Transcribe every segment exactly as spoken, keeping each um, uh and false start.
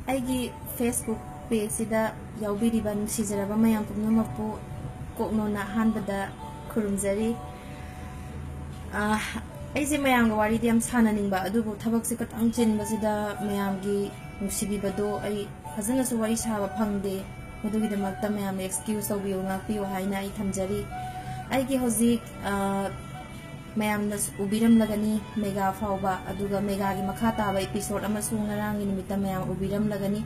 ꯑꯩꯒꯤ Facebook pageꯁꯤꯗ ꯌꯥꯎꯕꯤꯔꯤꯕ ꯅꯨꯡꯁꯤꯖꯔꯕ ꯃꯌꯥꯝ ꯄꯨꯝꯅꯃꯛꯄꯨ ꯀꯣꯛꯅꯣꯟꯅ ꯑꯍꯥꯟꯕꯗ ꯈꯨꯔꯨꯝꯖꯔꯤ꯫ ꯑꯥ, ꯑꯩꯁꯦ ꯃꯌꯥꯝꯒ ꯋꯥꯔꯤꯗꯤ ꯌꯥꯝ ꯁꯥꯟꯅꯅꯤꯡꯕ, ꯑꯗꯨꯕꯨ ꯊꯕꯛꯁꯦ ꯈꯤꯇꯪ ꯆꯤꯟꯕꯁꯤꯗ ꯃꯌꯥꯝꯒꯤ ꯅꯨꯡꯁꯤꯕꯤꯕꯗꯣ ꯑꯩ ꯐꯖꯅꯁꯨ ꯋꯥꯔꯤ ꯁꯥꯕ ꯐꯪꯗꯦ꯫ ꯃꯗꯨꯒꯤꯗꯃꯛꯇ ꯃꯌꯥꯝꯅ excuse ꯇꯧꯕꯤꯌꯨ, ꯉꯥꯛꯄꯤꯌꯨ ꯍꯥꯏꯅ ꯑꯩ ꯊꯝꯖꯔꯤ꯫ ꯑꯩꯒꯤ ꯍꯧꯖꯤꯛ, ꯑꯥ, ꯃꯌꯥꯝꯅ ꯎꯕꯤꯔꯝꯂꯒꯅꯤ ꯃꯦꯒꯥ ꯐꯥꯎꯕ, ꯑꯗꯨꯒ ꯃꯦꯒꯥꯒꯤ ꯃꯈꯥ ꯇꯥꯕ episode ꯑꯃꯁꯨ ꯉꯔꯥꯡꯒꯤ ꯅꯨꯃꯤꯠꯇ ꯃꯌꯥꯝ ꯎꯕꯤꯔꯝꯂꯒꯅꯤ꯫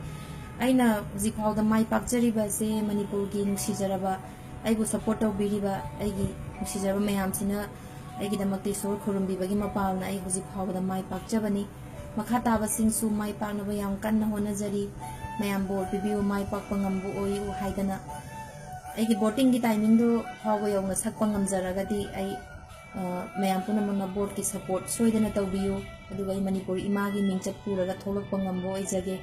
ꯑꯩꯅ ꯍꯧꯖꯤꯛ ꯐꯥꯎꯗ ꯃꯥꯏ ꯄꯥꯛꯆꯔꯤꯕꯁꯦ ꯃꯅꯤꯄꯨꯔꯒꯤ ꯅꯨꯡꯁꯤꯖꯔꯕ, ꯑꯩꯕꯨ support ꯇꯧꯕꯤꯔꯤꯕ ꯑꯩꯒꯤ ꯅꯨꯡꯁꯤꯖꯔꯕ ꯃꯌꯥꯝꯁꯤꯅ ꯑꯩꯒꯤꯗꯃꯛꯇ ꯏꯁꯣꯔ ꯈꯨꯔꯨꯝꯕꯤꯕꯒꯤ ꯃꯄꯥꯜꯅ ꯑꯩ ꯍꯧꯖꯤꯛ ꯐꯥꯎꯕꯗ ꯃꯥꯏ ꯄꯥꯛꯆꯕꯅꯤ꯫ ꯃꯈꯥ ꯇꯥꯕꯁꯤꯡꯁꯨ ꯃꯥꯏ ꯄꯥꯛꯅꯕ ꯌꯥꯝ ꯀꯟꯅ ꯍꯣꯠꯅꯖꯔꯤ꯫ ꯃꯌꯥꯝ ꯕꯣꯔ ꯄꯤꯕꯤꯌꯨ, ꯃꯥꯏ ꯄꯥꯛꯄ ꯉꯝꯕ ꯑꯣꯏꯌꯨ ꯍꯥꯏꯗꯅ꯫ ꯑꯩꯒꯤ votingꯒꯤ timingꯗꯨ ꯐꯥꯎꯕ ꯌꯧꯅ ꯁꯛꯄ ꯉꯝꯖꯔꯒꯗꯤ ꯑꯩ, ꯑ, ꯃꯌꯥꯝ ꯄꯨꯝꯅꯃꯛꯅ voteꯀꯤ support ꯁꯣꯏꯗꯅ ꯇꯧꯕꯤꯌꯨ, ꯑꯗꯨꯒ ꯑꯩ ꯃꯅꯤꯄꯨꯔ ꯏꯃꯥꯒꯤ ꯃꯤꯡꯆꯠ ꯄꯨꯔꯒ ꯊꯣꯛꯂꯛꯄ ꯉꯝꯕ ꯑꯣꯏꯖꯒꯦ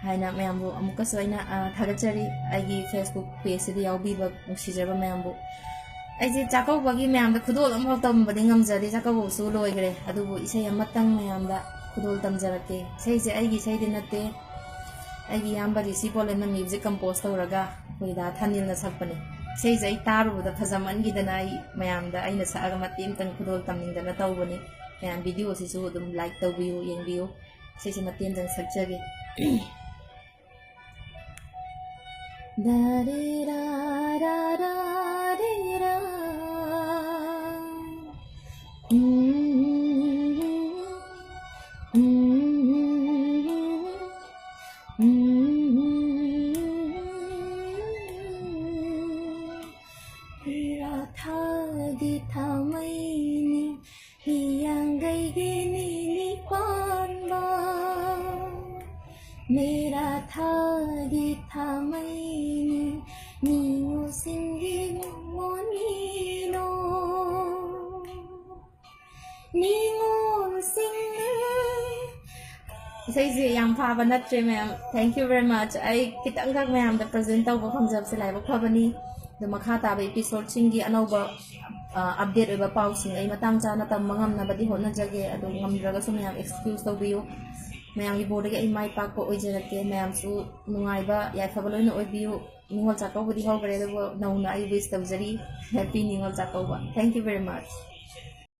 ꯍꯥꯏꯅ ꯃꯌꯥꯝꯕꯨ ꯑꯃꯨꯛꯀꯁꯨ ꯑꯩꯅ, ꯑ, ꯊꯥꯒꯠꯆꯔꯤ꯫ ꯑꯩꯒꯤ Facebook pageꯁꯤꯗ ꯌꯥꯎꯕꯤꯕ ꯅꯨꯡꯁꯤꯖꯕ ꯃꯌꯥꯝꯕꯨ꯫ ꯑꯩꯁꯦ ꯆꯥꯛꯀꯧꯕꯒꯤ ꯃꯌꯥꯝꯗ ꯈꯨꯗꯣꯜ ꯑꯃꯐꯥꯎ ꯇꯝꯕꯗꯤ ꯉꯝꯖꯗꯦ, ꯆꯥꯛꯀꯧꯕꯁꯨ ꯂꯣꯏꯈ꯭ꯔꯦ꯫ ꯑꯗꯨꯕꯨ ꯏꯁꯩ ꯑꯃꯇꯪ ꯃꯌꯥꯝꯗ ꯈꯨꯗꯣꯜ ꯇꯝꯖꯔꯛꯀꯦ꯫ ꯏꯁꯩꯁꯦ ꯑꯩꯒꯤ ꯏꯁꯩꯗꯤ ꯅꯠꯇꯦ, ꯑꯩꯒꯤ ꯏꯌꯥꯝꯕ ꯔꯤꯁꯤ ꯄꯣꯂꯦꯟꯅ music compose ꯇꯧꯔꯒ ꯑꯩꯈꯣꯏ ꯗꯥ ꯊꯥꯅꯤꯜꯅ ꯁꯛꯄꯅꯤ꯫ ꯏꯁꯩꯁꯦ ꯑꯩ ꯇꯥꯔꯨꯕꯗ ꯐꯖꯃꯟꯈꯤꯗꯅ ꯑꯩ ꯃꯌꯥꯝꯗ ꯑꯩꯅ ꯁꯛꯑꯒ ꯃꯇꯦꯛ ꯑꯃꯇꯪ ꯈꯨꯗꯣꯜ ꯇꯝꯅꯤꯡꯗꯅ ꯇꯧꯕꯅꯤ꯫ ꯃꯌꯥꯝ videoꯁꯤꯁꯨ ꯑꯗꯨꯝ like ꯇꯧꯕꯤꯌꯨ, ꯌꯦꯡꯕꯤꯌꯨ꯫ ꯏꯁꯩꯁꯦ ꯃꯇꯦꯛ ꯑꯃꯇꯪ ꯁꯛꯆꯒꯦ꯫ ꯗꯥ ꯔꯦ ꯔꯥ ꯔꯥ ꯔꯥ ꯔꯦ ꯔꯥ꯫ ꯏꯔꯥ ꯊꯥꯒꯤ ꯊꯥꯃꯩꯅꯤ, ꯍꯤꯌꯥꯡꯒꯩꯒꯤ ꯅꯤꯅꯤ ꯄꯥꯟꯕ꯫ ꯃꯦꯔꯥ ꯊꯥꯒꯤ ꯊꯥꯃꯩꯅꯤ, ꯅꯤꯉꯣꯜꯁꯤꯡꯒꯤ ꯃꯣꯃꯣꯟꯅꯤꯅꯣ꯫ ꯅꯤꯉꯣꯜꯁꯤꯡꯅ ꯏꯁꯩꯁꯦ ꯌꯥꯝ ꯐꯥꯕ ꯅꯠꯇ꯭ꯔꯦ ꯃꯌꯥꯝ꯫ Thank you very much꯫ ꯑꯩ ꯈꯤꯇꯪꯈꯛ ꯃꯌꯥꯝꯗ present ꯇꯧꯕ ꯐꯪꯖꯕꯁꯦ ꯂꯥꯏꯕꯛ ꯐꯕꯅꯤ꯫ ꯑꯗꯣ ꯃꯈꯥ ꯇꯥꯕ episodeꯁꯤꯡꯒꯤ ꯑꯅꯧꯕ, ꯑ, update ꯑꯣꯏꯕ ꯄꯥꯎꯁꯤꯡ ꯑꯩ ꯃꯇꯥꯡ ꯆꯥꯅ ꯇꯝꯕ ꯉꯝꯅꯕꯗꯤ ꯍꯣꯠꯅꯖꯒꯦ꯫ ꯑꯗꯣ ꯉꯝꯗ꯭ꯔꯒꯁꯨ ꯃꯌꯥꯝ excuse ꯇꯧꯕꯤꯌꯨ꯫ ꯃꯌꯥꯝꯒꯤ ꯕꯣꯔꯗꯒꯤ ꯑꯩ ꯃꯥꯏ ꯄꯥꯛꯄ ꯑꯣꯏꯖꯔꯛꯀꯦ꯫ ꯃꯌꯥꯝꯁꯨ ꯅꯨꯡꯉꯥꯏꯕ ꯌꯥꯏꯐꯕ ꯂꯣꯏꯅ ꯑꯣꯏꯕꯤꯌꯨ꯫ ꯅꯤꯉꯣꯜ ꯆꯥꯛꯀꯧꯕꯗꯤ ꯍꯧꯈ꯭ꯔꯦ, ꯑꯗꯨꯕꯨ ꯅꯧꯅ ꯑꯩ ꯋꯤꯁ ꯇꯧꯖꯔꯤ꯫ Happy Ningol Chakkouba. Thank you very much꯫